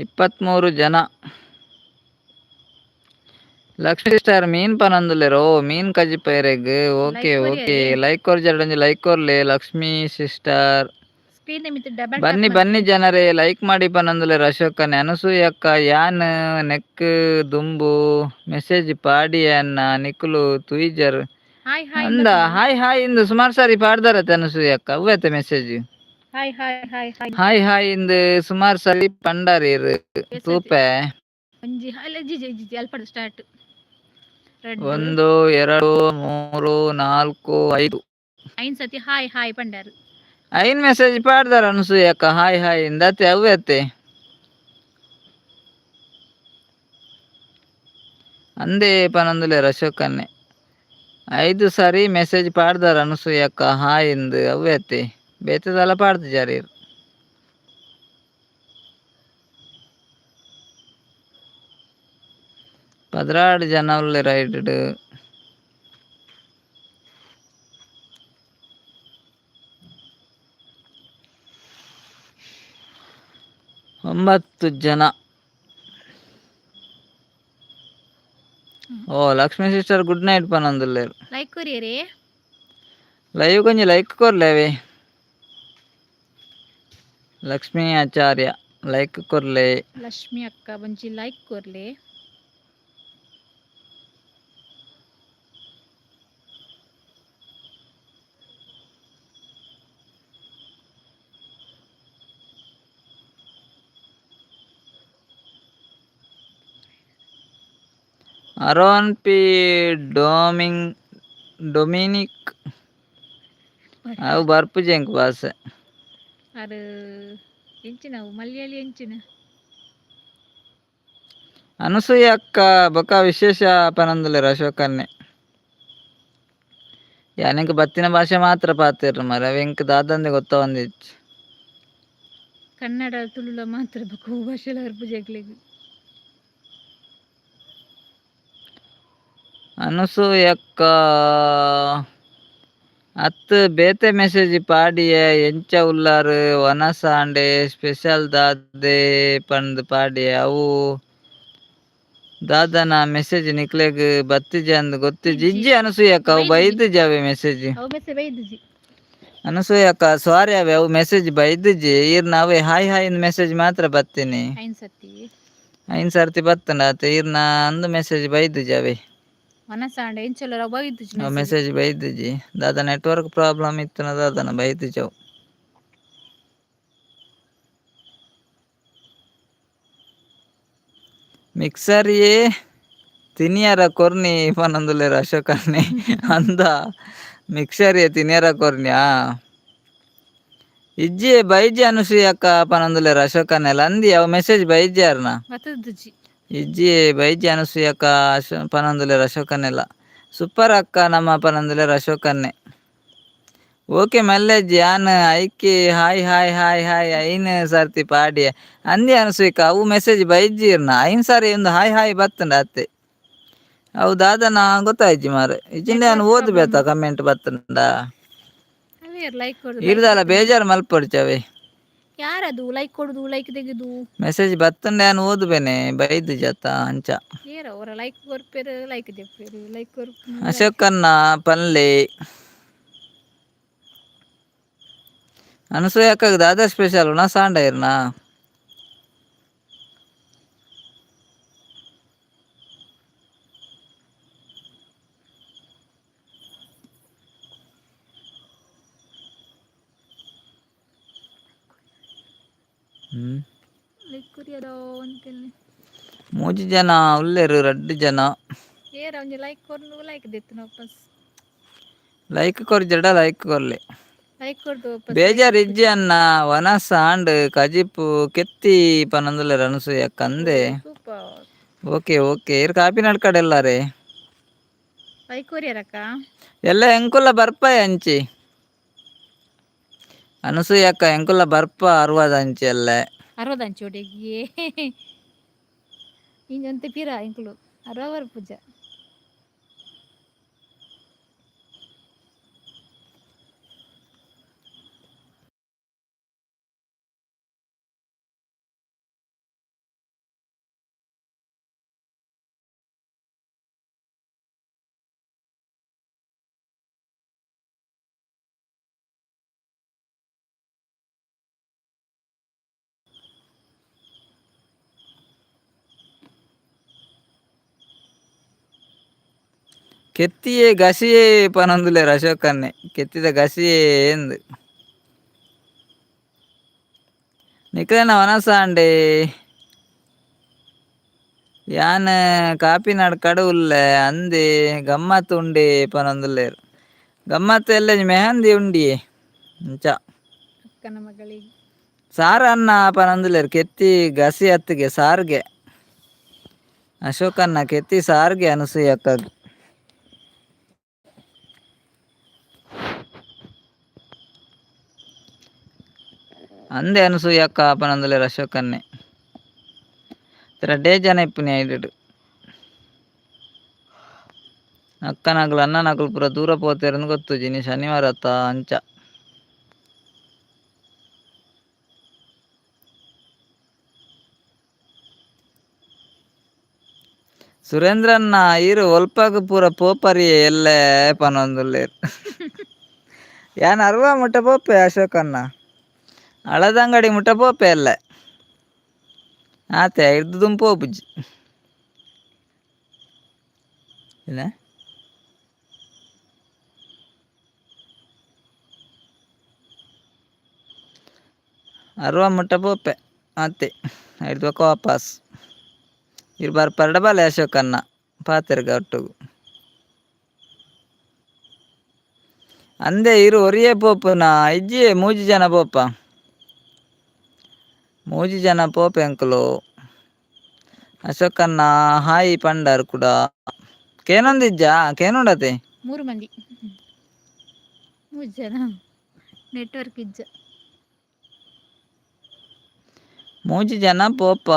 Speaker 2: 23 ಜನ. ಲಕ್ಷ್ಮೀ ಸಿಸ್ಟರ್ ಮೀನ್ ಪನೊಂದುಲ್ಲೆರ್. ಓ ಮೀನ್ ಕಜಿಪೈರೆಗ್ okay.
Speaker 1: Like.
Speaker 2: Okay.
Speaker 1: ಕೊರಿಯರೆ.
Speaker 2: Like ಕೊರ್ಜಾಡ ಒಂಜಿ ಲೈಕ್ ಕೊರ್ಲೆ ಲಕ್ಷ್ಮೀ ಸಿಸ್ಟರ್.
Speaker 1: ಸ್ಕ್ರೀನ್ ಮಿತ್ತ್ ಡಬಲ್
Speaker 2: ಬನ್ನಿ
Speaker 1: ಟ್ಯಾಪ್.
Speaker 2: ಬನ್ನಿ ಜನರೇ, ಲೈಕ್ ಮಾಡಿ ಪನೊಂದುಲ್ಲೆರ್ ಅಶೋಕನೆ. ಅನಸೂಯ ಅಕ್ಕ ಯಾನ್ ನೆಕ್ ದುಂಬು ಮೆಸೇಜ್ ಪಾಡಿಯನ್ನ, ನಿಕುಲು ತುಯಿಜರ್.
Speaker 1: Hi hi.
Speaker 2: ಅಂದ ಹಾಯ್ ಹಾಯ್ ಇಂದು ಸುಮಾರು ಸಾರಿ ಪಾಡ್ದಾರತೆ ಅನಸೂಯ ಅಕ್ಕ. ಅವ್ವತೆ message.
Speaker 1: Hi hi hi hi.
Speaker 2: Hi hi ಇಂದು ಸುಮಾರು ಸಾರಿ ಪಂಡಾರೀರ್ ತೂಪೆ.
Speaker 1: ಒಂಜಿ ಅಲ್ಲ G G G ಅಲ್ಪಡ್ start red.
Speaker 2: 1 2 3 4 5.
Speaker 1: ಐನ್ ಸತಿ ಹಾಯ್ ಹಾಯ್ ಪಂಡಾರು.
Speaker 2: ಐನ್ ಮೆಸೇಜ್ ಪಾಡ್ದಾರ ಅನಸೂಯ ಅಕ್ಕ ಹಾಯ್ ಹಾಯ್ ಇಂದತೆ. ಅವ್ವತೆ ಅಂದೇ ಪನೊಂದುಲ್ಲೆರ್ ಅಶೋಕನ್ನೆ. ಐದು ಸಾರಿ ಮೆಸೇಜ್ ಪಾಡ್ದಾರ ಅನಸೂಯ ಅಕ್ಕ ಹಾಯ್ ಇಂದು. ಅವ್ವತೆ ಬೇತೆದಲ್ಲ ಪಾಡ್ದಿಜಾರೀರ್. 12 ಜನ ಉಲ್ಲೆರ್ ಐಟ್. 9 ಜನ. ಓ ಲಕ್ಷ್ಮೀ sister good night ಪನೊಂದುಲ್ಲೆರ್.
Speaker 1: Like ಕೊರಿಯರೇ.
Speaker 2: Live ಕೊಂಚ ಲೈಕ್ ಕೊರ್ಲೆವೆ. ಲಕ್ಷ್ಮೀ ಆಚಾರ್ಯ ಲೈಕ್ ಕೊರ್ಲೆ.
Speaker 1: ಲಕ್ಷ್ಮಿ ಅಕ್ಕ ಒಂಜಿ ಲೈಕ್ ಕೊರ್ಲೆ.
Speaker 2: ಅರೋನ್ ಪಿ ಡೋಮಿಂಗ್ ಡೊಮಿನಿಕ್ ಅವು ಬರ್ಪುಜಿ ಎಂಕ್ ಬಾಸೆ.
Speaker 1: ಅರು ಎಂಚಿನ ಅವು ಮಲಯಾಳಿ ಎಂಚಿನ?
Speaker 2: ಅನಸೂಯ ಅಕ್ಕ ಬೊಕ ವಿಶೇಷ ಪನೊಂದುಲ್ಲೆರ್ ಅಶೋಕನ್ನೆ. ಯಾನ್ ಬತ್ತಿನ ಭಾಷೆ ಮಾತ್ರ ಪಾತೆರ್ರು ಮಾರ್ರೆ, ಅವು ಎಂಕ್ ದಾದಂದೆ ಗೊತ್ತಾವಂದಿಜ್ಜಿ.
Speaker 1: ಕನ್ನಡ ತುಳುಲ ಮಾತ್ರ, ಬೊಕ ಒವು ಭಾಷೆಲ ಬರ್ಪುಜಿ ಅಕ್ಲೆಗ್.
Speaker 2: ಅನಸೂಯಕ್ಕ ಅತ್ತ್ ಬೇತೆ ಮೆಸೇಜ್ ಪಾಡಿಯೆ. ಎಂಚ ಉಲ್ಲರ್ ವನಸಾಂಡೆ ಸ್ಪೆಷಲ್ ದಾದೆ ಪಂದ್ ಪಾಡಿಯೆ. ಅವು ದಾದನ ಮೆಸೇಜ್ ನಿಕ್ಲೆಗ್ ಬತ್ತಿಜಂದ್ ಗೊತ್ತಿಜ್ಜಿ.
Speaker 1: ಇಜ್ಜಿ.
Speaker 2: ಇಜ್ಜಿ ಅನಸೂಯಕ್ಕ, ಅವು
Speaker 1: ಬೈದಿಜಿ.
Speaker 2: ಬೈದಿಜಿ ಅವೆ ಮೆಸೇಜ್.
Speaker 1: ಅವು ಮೆಸೇಜ್ ಬೈದಿಜಿ.
Speaker 2: ಅನಸೂಯಕ್ಕ ಸಾರಿ, ಅವೆ ಅವು ಮೆಸೇಜ್ ಬೈದಿಜಿ. ಈರ್ನ ಅವೆ hi hi message ಮಾತ್ರ ಬತ್ತೀನಿ.
Speaker 1: ಐನ್ ಸತಿ.
Speaker 2: ಐನ್ ಸರ್ತಿ ಬತ್ತುಂಡ ಅತೆ. ಈರ್ನ ಅಂದು ಮೆಸೇಜ್ ಬೈದಿಜಿ ಅವೆ.
Speaker 1: ವನಸಾಂಡ ಎಂಚ ಉಲ್ಲರ್ ಅವು ಬೈದಿಜಿ.
Speaker 2: ಅವು
Speaker 1: ಮೆಸೇಜ್.
Speaker 2: ಮೆಸೇಜ್ ಬೈದಿಜಿ. ದಾದ ನೆಟ್ವರ್ಕ್ ಪ್ರಾಬ್ಲಮ್ ಇತ್ತುನ ದಾದನ ಬೈದಿಜಿ ಅವು. ಮಿಕ್ಸರ್ ಯೇ ತಿನಿಯರ ಕೊರ್ನಿ ಪನೊಂದುಲ್ಲೆರ್ ಅಶೋಕನ್ನೆ. ಅಂದ ಮಿಕ್ಸರ್ ಯೇ ತಿನಿಯರ ಕೊರ್ನ್ಯಾ? ಇಜ್ಜಿ ಬೈಜಿ ಅನುಸೂಯಕ್ಕ ಪನೊಂದುಲ್ಲೆರ್ ಅಶೋಕನ್ನೆಲ. ಅಂದಿ ಅವು ಮೆಸೇಜ್ ಬೈಜಿ ಅರ್ನ.
Speaker 1: ಬತ್ತದಿಜಿ.
Speaker 2: ಇಜ್ಜಿ ಬೈಜಿ ಅನುಸೂಯಕ್ಕ ಪನೊಂದುಲ್ಲೆರ್ ಅಶೋಕನ್ನೆಲ. ಸೂಪರ್ ಅಕ್ಕ ನಮ್ಮ ಪನೊಂದುಲ್ಲೆರ್ ಅಶೋಕನ್ನೆ. ಓಕೆ ಮಲ್ಲೆಜ್ಜಿ ಯಾನ್ ಐಕೆ hi hi hi hi ಐನ್ ಸರ್ತಿ ಪಾಡಿಯೆ. ಅಂದಿ ಅನುಸೂಯಕ್ಕ ಅವು ಮೆಸೇಜ್ ಬೈಜಿ ಇರ್ನ. ಐನ್ ಸಾರಿ ಒಂದು ಹಾಯ್ ಹಾಯ್ ಬತ್ತುಂಡ ಅತ್ತೆ. ಅವು ದಾದನ ಗೊತ್ತಾಯ್ಜಿ ಮಾರೆ. ಇಜಿಂಡ ಯಾನ್
Speaker 1: ನೆಟ್ವರ್ಕ್
Speaker 2: ಓದು
Speaker 1: ಪ್ರಾಬ್ಲಮ್.
Speaker 2: ಬೇತ ಕಮೆಂಟ್ ಬತ್ತಂಡ.
Speaker 1: ಅವೇ ಲೈಕ್ ಕೊಡುದು ಲೈಕ್
Speaker 2: ಇರ್ದಲ್ಲ
Speaker 1: ಬರ್ತದೆ.
Speaker 2: ಬೇಜಾರು ಮಲ್ಪೊಡ್ಚವೆ.
Speaker 1: ಯಾರದು ಲೈಕ್ ಕೊಡುದು ಲೈಕ್ ತೆಗೆದು?
Speaker 2: ಮೆಸೇಜ್ ಬತ್ತಂಡ ಯಾನ್ ಓದುಬೇನೆ ಬೈದು ಜತ ಅಂಚ.
Speaker 1: ಏರ ಅವರ ಲೈಕ್ ಕೊರ್ಪೆರು ಲೈಕ್ ದೆಪ್ಪೆರು ಲೈಕ್ ಕೊರ್ಪುನು ಲೈಕ್.
Speaker 2: ಅಶೋಕನ್ನ ಪನ್ಲೆ. ಅನಸೂಯಕ್ಕಗ್ ದಾದಾ ಸ್ಪೆಷಲ್ ಉಣ ಸಾಂಡ ಇರ್ನಾ? ಹ್ಮ್.
Speaker 1: ಲೈಕ್ ಕೊರಿಯರೋ ಅಂತೆಲ್ಲ.
Speaker 2: ಮೂಜಿ ಜನ ಉಲ್ಲೆರು ರಡ್ಡ್ ಜನ.
Speaker 1: ಏರ ಒಂಜಿ ಲೈಕ್ ಕೊರ್ನು ಲೈಕ್ ದೆತ್ತುನ ವಾಪಸ್.
Speaker 2: ಲೈಕ್ ಕೊರ್ಜಡ ಲೈಕ್ ಕೊರ್ಲೆ.
Speaker 1: ಲೈಕ್ ಕೊರ್ದು ವಾಪಸ್ ಲೈಕ್
Speaker 2: ಬೇಜಾರ್
Speaker 1: ದೆಪ್ಪು.
Speaker 2: ಇಜ್ಜಿ ಅನ್ನ ವನಸ್ ಆಂಡ್ ಕಜಿಪು ಕೆತ್ತಿ ಪನೊಂದುಲ್ಲೆರ್ ಅನಸೂಯಕ್ಕ
Speaker 1: ಓ
Speaker 2: ಅಂದೆ.
Speaker 1: ಸೂಪರ್.
Speaker 2: ಓಕೆ ಓಕೆ ಇರ್ ಕಾಪಿ ನಡ್ಕಡೆ ಎಲ್ಲಾರೆ.
Speaker 1: ಲೈಕ್ ಕೊರಿಯರಕ್ಕ.
Speaker 2: ಎಲ್ಲ ಎಂಕುಲ್ಲ ಬರ್ಪಾಯ ಅಂಚಿ. ಅನಸೂಯಕ್ಕ ಎಂಕುಲ್ಲ ಬರ್ಪ ಅರ್ವದ ಅಂಚಿ ಎಲ್ಲೆ.
Speaker 1: ಅರವದಂಚೋಡೆಗೆ ಇಂಜೊಂತೆ ಪಿರ ಎಂಕುಲು ಅರವರ್ ಪೂಜಾ.
Speaker 2: ಕೆತ್ತಿಯೇ ಗಸಿಯೇ ಪನೊಂದುಲ್ಲೆರ್ ಅಶೋಕನ್ನೆ ಕೆತ್ತಿದ ಗಸಿಯೇ ಎಂದ್. ನಿಕ್ಲೆನ ವನಸಾಂಡೆ. ಯಾನ್ ಕಾಪಿನಾಡ್ ಉಲ್ಲೆ ಅಂದೆ ಗಮ್ಮತ್ ಉಂಡೆ ಪನೊಂದುಲ್ಲೆರ್. ಗಮ್ಮತ್ ಎಲ್ಲೆ ಮೆಹಂದಿ ಉಂಡಿಯೆ ಅಂಚ.
Speaker 1: ಅಕ್ಕನ ಮಗಳಿಗೆ.
Speaker 2: ಸಾರ ಅನ್ನ ಪನೊಂದುಲ್ಲೆರ್ ಕೆತ್ತಿ ಗಸಿ ಅತ್ತಿಗೆ ಸಾರ್ಗೆ. ಅಶೋಕನ್ನ ಕೆತ್ತಿ ಸಾರ್ಗೆ ಅನಸೂಯಕ್ಕಗ್. ಅಂದೆ ಅನಸೂಯಕ್ಕ ಪನೊಂದುಲ್ಲೆರ್ ಅಶೋಕನ್ನೆ. ರಡ್ಡೇ ಜನ ಇಪ್ಪುನಿ ಐಡೆಡ್. ಅಕ್ಕನಕುಲು ಅಣ್ಣನಕುಲು ಪೂರ ದೂರ ಪೋತೆರ್ಂದ್ ಗೊತ್ತುಜಿ ಇನಿ ಶನಿವಾರ ಅತ್ತ ಅಂಚ. ಸುರೇಂದ್ರನ್ನ ಈರ್ ಒಲ್ಪಗ್ ಪೂರ ಪೋಪರಿಯೆ ಎಲ್ಲೆ ಪನೊಂದುಲ್ಲೆರ್. ಯಾನ್ ಅರ್ವ ಮುಟ್ಟ ಪೋಪೆ ಅಶೋಕನ್ನ. ಅಳದಂಗಡಿ ಮುಟ್ಟ ಪೋಪೆ ಎಲ್ಲೆ. ಆತೆ ಐರ್ದ್ ದುಂಬು ಪೋಪುಜಿ. ಇನ್ನ ಅರ್ವ ಮುಟ್ಟ ಪೋಪೆ ಆತೆ ಐರ್ದ್ ಬೊಕ ವಾಪಸ್. ಇರ್ ಬರ್ಪರ್ಡ ಬಲೆ ಅಶೋಕನ್ನ ಪಾತೆರ್ಗ ಒಟ್ಟುಗು. ಅಂದೆ ಇರು ಒರಿಯೇ ಪೋಪುನ ಇಜ್ಜಿಯೇ ಮೂಜಿ ಜನ ಪೋಪ. ಮೂಜಿ ಜನ ಪೋಪೆ ಅಂಕುಲು. ಅಶೋಕನ್ನ ಹಾಯ್ ಪಂಡರ್ ಕೂಡ. ಕೇನೊಂದಿಜ್ಜಾ ಕೇನೊಂಡತೆ.
Speaker 1: ಮೂರು ಮಂದಿ. ಮೂರು ಜನ ನೆಟ್ವರ್ಕ್ ಇಜ್ಜ.
Speaker 2: ಮೂಜಿ ಜನ ಪೋಪ.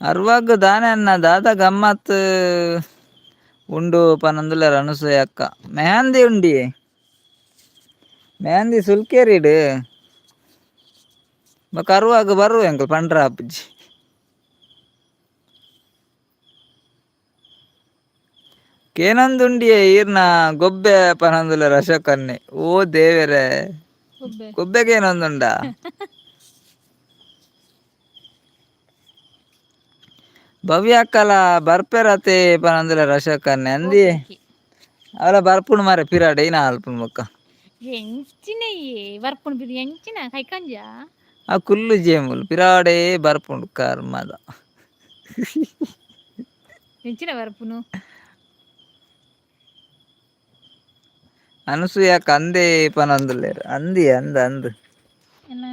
Speaker 2: ಅರ್ವಗ್ ದಾನೆ ಅನ್ನ ದಾದ ಗಮ್ಮತ್ ಉಂಡು ಪನೊಂದುಲ್ಲೆರ್ ಅನಸೂಯಕ್ಕ. ಮೆಹಂದಿ ಉಂಡಿಯೆ. ಮೆಹಂದಿ ಸುಲ್ಕೇರಿಡ್. ಬೊಕ ಅರ್ವಗ್ ಬರುವ ಎಂಕುಲು ಪಂಡ್ರ ಆಪುಜಿ. ಕೇನೊಂದುಂಡಿಯೆ ಈರ್ನ ಗೊಬ್ಬೆ ಪನೊಂದುಲ್ಲೆರ್ ಅಶೋಕನ್ನೆ. ಓ ದೇವೆರೆ.
Speaker 1: ಒಬ್ಬೆ.
Speaker 2: ಗೊಬ್ಬೆ ಕೇನೊಂದುಂಡ. ಭವ್ಯಕ್ಕಲ ಬರ್ಪೆರತೆ ಪನೊಂದುಲ್ಲೆರ್ ಅಶೋಕನ್ನೆ ಅಂದಿಯೆ.
Speaker 1: ಓಕೆ.
Speaker 2: ಅವಲ ಬರ್ಪುಂಡು ಮಾರೆ ಪಿರಾಡೆ ಇನ ಅಲ್ಪುಂಡು ಬೊಕ್ಕ.
Speaker 1: ಎಂಚಿನಯೇ ಬರ್ಪುಂಡು ಬಿರು ಎಂಚಿನ ಕೈಕಂಜ.
Speaker 2: ಆ ಕುಲ್ಲು ಜೇಮುಲು ಪಿರಾಡೆ ಬರ್ಪುಂಡು ಕರ್ಮದ.
Speaker 1: ಎಂಚಿನ ಬರ್ಪುನು.
Speaker 2: ಅನಸೂಯಕ್ಕ ಅಂದೇ ಪನೊಂದುಲ್ಲೆರ್ ಅಂದಿ ಅಂದ್ ಅಂದ್.
Speaker 1: ಎನ್ನ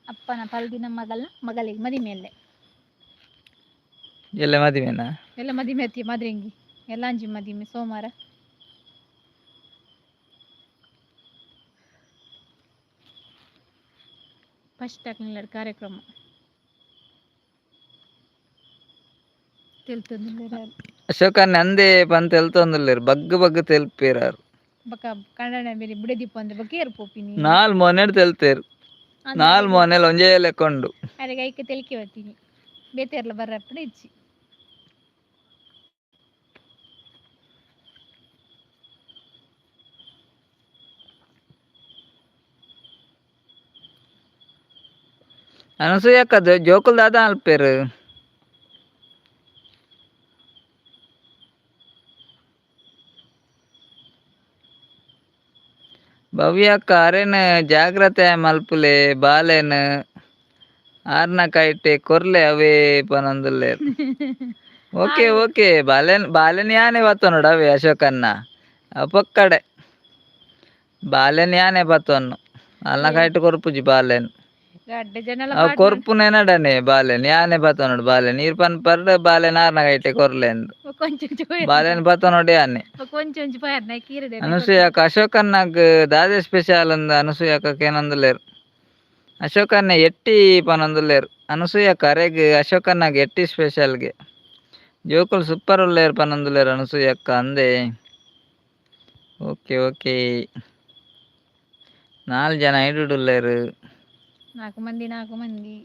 Speaker 1: ಅಪ್ಪನ ಪಲ್ದಿನ ಮಗಲ್ನ ಮಗಳಿಗೆ ಮದಿಮೆ ಎಲ್ಲೆ.
Speaker 2: ಎಲ್ಲೆ ಮದಿಮೆನಾ?
Speaker 1: ಎಲ್ಲ ಮದಿಮೆ ಅತ್ತಿ ಮಾದ್ರೆಂಗಿ. ಎಲ್ಲಾಂಜಿ ಮದಿಮೆ ಸೋಮವಾರ. ಫಸ್ಟ್ ಅಕ್ಲೆನ ಕಾರ್ಯಕ್ರಮ ತೆಲ್ತೊಂದುಲ್ಲೆರ್.
Speaker 2: ಅಶೋಕಣ್ಣೆ ಅಂದೇ ಪಂದ್ ತೆಲ್ತೊಂದುಲ್ಲೆರ್ ಬಗ್ಗ್ ಬಗ್ಗ್ ತೆಲ್ಪೆರಾರ್.
Speaker 1: ಬೊಕ ಕಂಡನೆ ಬೇರಿ ಬುಡೆದಿ ಪಂದ್ ಬೊಕ ಏರ್ ಪೋಪಿನಿ.
Speaker 2: ನಾಲ್ ಮೋನೆಡ್ ತೆಲ್ತೆರ್. ನಾಲ್ ಮೋನೆಲ್ ಒಂಜೇ ಲೆಕ್ಕ ಉಂಡು.
Speaker 1: ಅರೆಗ್ ಐಕ್ ತೆಲಿಕೆ ಬತ್ತೀನಿ ಬೇತೆರ್ಲ ಬರ್ರಪ್ಪಡ ಇಜ್ಜಿ.
Speaker 2: ಅನಸೂಯಕ್ಕ ಜೋಕುಲ್ ದಾದ ಅಲ್ಪೇರು. ಭವ್ಯಕ್ಕ ಅರೆನ್ ಜಾಗ್ರತೆ ಮಲ್ಪುಲೆ ಬಾಲೆನ್ ಆರ್ನ ಕೈಟೆ ಕೊರ್ಲೆ ಅವೇ ಪನೊಂದುಲ್ಲೆರ್. ಓಕೆ ಓಕೆ ಬಾಲೆನ್ ಬಾಲೆನ್ ಯಾನೆ ಪತ್ತೊನೊಡು ಅವೇ ಅಶೋಕಣ್ಣ ಪೊಕ್ಕಡೆ ಬಾಲೆನ್ ಯಾನೆ ಪತ್ತೊನ್ನು ಅಲ್ನ ಕೈಟ್ ಕೊರ್ಪುಜಿ ಬಾಲೆನ್.
Speaker 1: ರಡ್ಡ್ ಜನಲ.
Speaker 2: ಅವು ಕೊರ್ಪುನೆ ನಡನೆ ಬಾಲೆನ್ ಯಾನೆ ಪತ್ತೊನೊಡು ಬಾಲೆನ್ ಈರ್ ಪನ್ಪರ್ಡ್ ಬಾಲೆನ್ ಆರ್ನ ಕೈಟೆ ಕೊರ್ಲೆಂದ್.
Speaker 1: ಒಂಚಿ
Speaker 2: ಬಾಲೆನ್ ಪತ್ತೊನೊಡು ಯಾನೆ.
Speaker 1: ಒಂಚಿ ಒಂಜಿ ಪಾರ್ನ ಕೀರಡೆ.
Speaker 2: ಅನಸೂಯಕ್ಕ ಅಶೋಕಣ್ಣಗ್ ದಾದೆ ಸ್ಪೆಷಲ್ ಅಂದ್ ಅನಸೂಯಕ್ಕ ಕೇನೊಂದುಲ್ಲೆರ್. ಅಶೋಕಣ್ಣೆ ಎಟ್ಟಿ ಪನೊಂದುಲ್ಲೆರ್. ಅನಸೂಯಕ್ಕ ಅರೆಗ್ ಅಶೋಕಣ್ಣಗ್ ಎಟ್ಟಿ ಸ್ಪೆಷಲ್ಗೆ. ಜೋಕುಲು ಸೂಪರ್ ಉಲ್ಲೆರ್ ಪನೊಂದುಲ್ಲೆರ್ ಅನಸೂಯಕ್ಕ ಅಂದೇ. ಓಕೆ ಓಕೆ ನಾಲ್ ಜನ ಐಡುಡುಲ್ಲೆರ್.
Speaker 1: ನಾಲ್ಕು ಮಂದಿ ನಾಲ್ಕು ಮಂದಿ.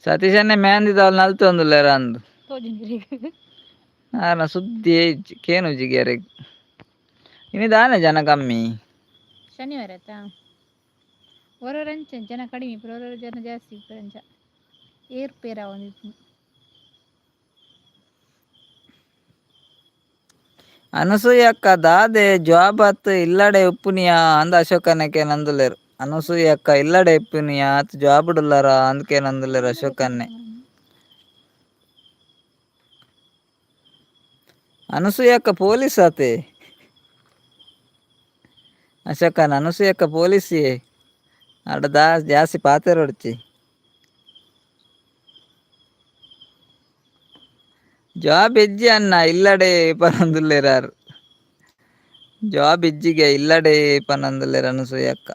Speaker 2: ಸತೀಶನ್ನೇ ಮೆಹಂದಿದವ್ಲು ನಲ್ತೊಂದುಲ್ಲೆರ್ ಅಂದ್.
Speaker 1: ತೋಜಿಂದಿರಿ.
Speaker 2: ಆರ್ನ ಸುದ್ದಿ ಇಜ್ಜಿ ಕೇನುಜಿಗೆ ಅರೆಗ್. ಇನಿ ದಾನೆ ಜನ ಕಮ್ಮಿ.
Speaker 1: ಶನಿವಾರ ಆಯ್ತಾ ಒರೊರಂಚ ಜನ ಕಡಿಮೆ ಒರೊರ ಜನ ಜಾಸ್ತಿ ಇಪ್ಪರಂಚ ಏರ್ಪೇರ್ ಆವೊಂದಿತ್ತು.
Speaker 2: ಅನಸೂಯಕ್ಕ ದಾದೆ ಜಾಬ್ ಅತ್ ಇಲ್ಲಡೆ ಉಪ್ಪುನಿಯಾ ಅಂದ್ ಅಶೋಕಣ್ಣೆ ಕೇನೊಂದುಲ್ಲೆರ್. ಅನಸೂಯಕ್ಕ ಇಲ್ಲಡೆ ಇಪ್ಪುನಿಯಾ ಅತ್ ಜಾಬ್ ಡುಲ್ಲರಾ ಅಂದ್ ಕೇನೊಂದುಲ್ಲೆರ್ ಅಶೋಕಣ್ಣೆ. ಅನಸೂಯಕ್ಕ ಪೊಲೀಸ್ ಆತೆ. ಅಶೋಕಣ್ಣ ಅನಸೂಯಕ್ಕ ಪೊಲೀಸಿಯೇ ಅಡ ದಾ ಜಾಸ್ತಿ ಪಾತೆರೊಡ್ಚಿ. ಜಾಬ್ ಇಜ್ಜಿ ಅಣ್ಣ ಇಲ್ಲಡೆ ಪನೊಂದುಲ್ಲೆರ್ ಆರ್. ಜಾಬ್ ಇಜ್ಜಿಗೆ ಇಲ್ಲಡೆ ಪನೊಂದುಲ್ಲೆರ್ ಅನಸೂಯಕ್ಕ.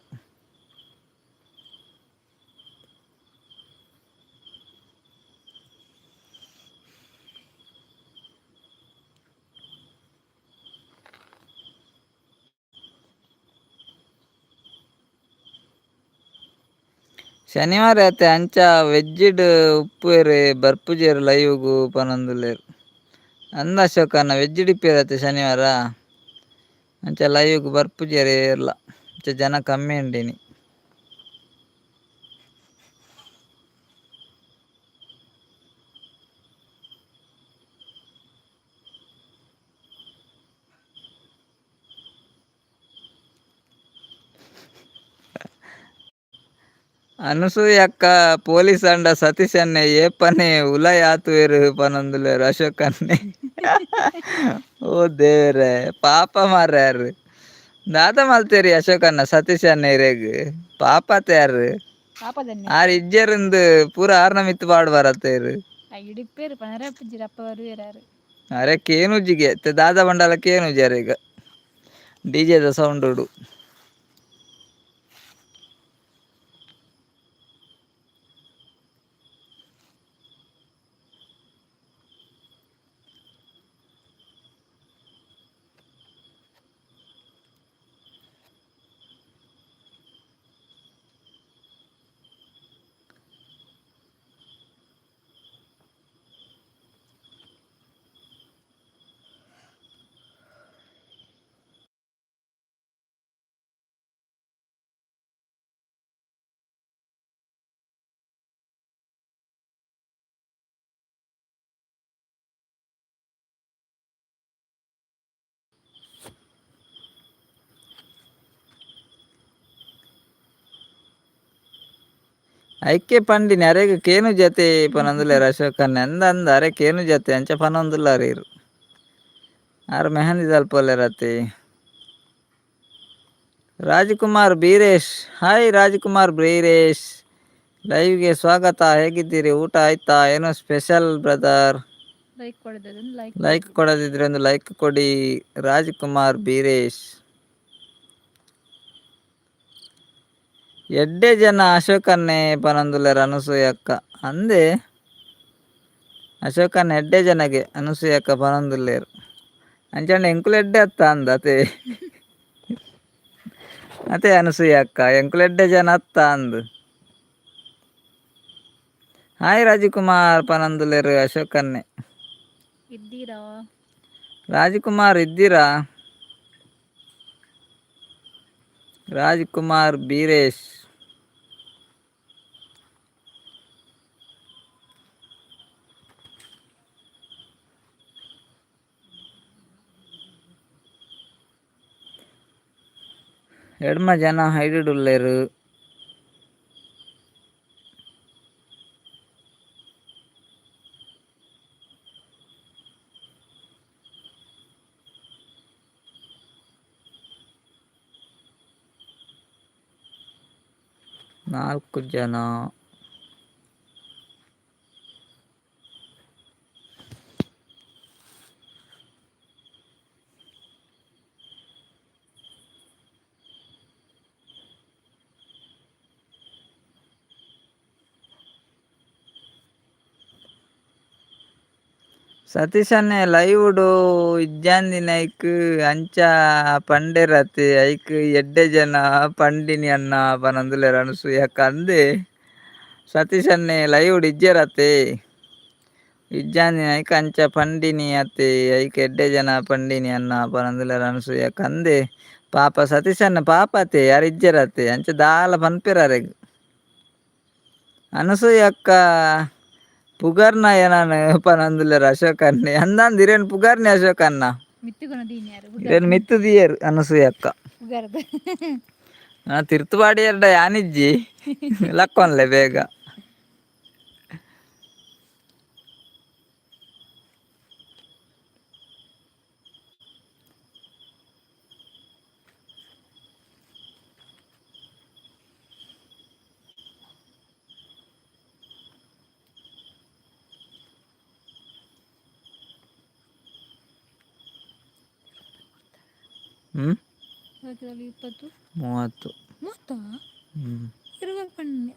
Speaker 2: ಶನಿವಾರ ಅತ್ತೆ ಅಂಚ ವೆಜ್ಡ್ ಉಪ್ಪುವೆರ್ ಬರ್ಪುಜೆರ್ ಲೈವ್ ಗು ಪನೊಂದುಲ್ಲೆರ್. ಅಂದ್ ಅಶೋಕಣ್ಣ ವೆಜ್ಡ್ ಇಪ್ಪುವೆರ್ ಅತ್ತೆ ಶನಿವಾರ. ಅಂಚ ಲೈವ್ ಗು ಬರ್ಪುಜೆರ್ ಏರ್ಲ ಅಂಚ ಜನ ಕಮ್ಮಿ ಉಂಡಿನಿ. ಅನಸೂಯಕ್ಕ ಪೊಲೀಸ್ ಅಂಡ ಸತೀಶ್ ಅಣ್ಣೆ ಏಪನೆ ಉಲಯಿ ಆತುವೆರ್ ಪನೊಂದುಲ್ಲೆರ್ ಅಶೋಕಣ್ಣೆ. ಓ ದೇವೆರೆ ಪಾಪ ಮಾರ್ರೆ ಆರ್. ದಾದ ಮಲ್ತೇರಿ ಅಶೋಕಣ್ಣ ಸತೀಶ್ ಅಣ್ಣೆ ಇರೆಗ್ ಪಾಪತೆ ಆರ್.
Speaker 1: ಪಾಪದನ್ನೆ.
Speaker 2: ಆರ್ ಇಜ್ಜೆರಿಂದ್ ಪೂರ ಆರ್ನ ಮಿತ್ತ್ ಪಾಡ್ಬಾರತ್ತೇರು.
Speaker 1: ಇಡಿಪ್ಪೇರು ಪನರಪ್ಪುಜಿರ್ ಅಪ್ಪ ಬರುವೆರಾರು.
Speaker 2: ಅರೆ ಕೇನುಜಿಗೆ ದಾದ ಪಂಡಲ ಕೇನುಜಿ ಅರೆಗ್ ಡಿಜೆದ ಸೌಂಡ್ ಡು. ಐಕೆ ಪಂಡಿನಿ ಅರೆಗ್ ಕೇನು ಜತೆ ಪನೊಂದುಲ್ಲೆರ್ ಅಶೋಕಣ್ಣೆ ಅಂದ ಅಂದ ಅರೆ ಕೇನು ಜತೆ ಅಂಚ ಪನೊಂದುಲ್ಲಾರ್ ಇರ್. ಆರ್ ಮೆಹಂದಿ ದಲ್ಪೊಲ್ಲೆರತೆ. ರಾಜಕುಮಾರ್ ಬೀರೇಶ್, ಹಾಯ್ ರಾಜಕುಮಾರ್ ಬೀರೇಶ್, ಲೈವ್ಗೆ ಸ್ವಾಗತ. ಹೇಗಿದ್ದೀರಿ? ಊಟ ಆಯ್ತಾ? ಏನು ಸ್ಪೆಷಲ್ ಬ್ರದರ್?
Speaker 1: ಲೈಕ್ ಕೊಡೋದು, ಲೈಕ್.
Speaker 2: ಲೈಕ್ ಕೊಡದಿದ್ರೆ ಒಂದು ಲೈಕ್ ಕೊಡಿ ರಾಜಕುಮಾರ್ ಬೀರೇಶ್. ಎಡ್ಡೆ ಜನ ಅಶೋಕನ್ನೇ ಪನೊಂದುಲ್ಲೆರ್ ಅನಸೂಯಕ್ಕ. ಅಂದೆ ಅಶೋಕನ್ನ ಎಡ್ಡೆ ಜನಗೆ ಅನಸೂಯಕ್ಕ ಪನೊಂದುಲ್ಲೆರ್. ಅಂಚಂಡ ಎಂಕುಲು ಎಡ್ಡೆ ಅತ್ತ ಅಂದ ಅತೆ ಅತೆ ಅನಸೂಯಕ್ಕ, ಎಂಕುಲು ಎಡ್ಡೆ ಜನ ಅತ್ತ ಅಂದ್. ಹಾಯ್ ರಾಜಕುಮಾರ್ ಪನೊಂದುಲ್ಲೆರ್ ಅಶೋಕನ್ನೇ.
Speaker 1: ಇದ್ದೀರಾ?
Speaker 2: ರಾಜಕುಮಾರ್ ಇದ್ದೀರಾ? ರಾಜಕುಮಾರ್ ಬೀರೇಶ್. ಎಡ್ಮ ಜನ ಹೈಡುಲ್ಲೆರ್. ನಾಲ್ಕು ಜನ. ಸತೀಶನ್ನೇ ಲೈವ್ ಇಜ್ಜಾಂದಿನೈಕ್ ಅಂಚ ಪಂಡೆರತೆ ಐಕ್ ಎಡ್ಡೆ ಜನ ಪಂಡಿನಿ ಅನ್ನ ಪನೊಂದುಲ್ಲೆರ್ ಅನಸೂಯಕ್ಕ. ಅಂದೆ ಸತೀಶನ್ನೇ ಲೈವ್ ಇಜ್ಜೆರತೆ, ಇಜ್ಜಾಂದಿನೈಕ್ ಅಂಚ ಪಂಡಿನಿ ಅತೆ ಐಕ್ ಎಡ್ಡೆ ಜನ ಪಂಡಿನಿ ಅನ್ನ ಪನೊಂದುಲ್ಲೆರ್ ಅನಸೂಯಕ್ಕ. ಅಂದೆ ಪಾಪ ಸತೀಶನ್ನ ಪಾಪ ಅತೆ, ಯಾರು ಇಜ್ಜೆರತೆ, ಅಂಚ ದಾಲ ಪನ್ಪೆರ್ ಅರೆಗ್. ಅನಸೂಯಕ್ಕ ಪುಗರ್ನ ಏನನ ಪನೊಂದುಲ್ಲೆರ್ ಅಶೋಕನ್ನೇ. ಅಂದಂದ್ ಇರೇನ್ ಪುಗರ್ನೆ ಅಶೋಕನ್ನ. ಇರೇನ್ ಮಿತ್ತು ದಿಯೆರ್ ಅನಸೂಯಕ್ಕ.
Speaker 1: ಪುಗರ್ದ.
Speaker 2: ತಿರ್ತುಪಾಡಿಯೆರ್ಡ ಯಾನಿಜ್ಜಿ, ಲಕ್ಕೊನ್ಲೆ ಬೇಗ. ಹ್ಮ್
Speaker 1: 20?
Speaker 2: 30.
Speaker 1: 30?
Speaker 2: ಹ್ಮ್.
Speaker 1: ಇರುವ ಪಣ್ಣೆ.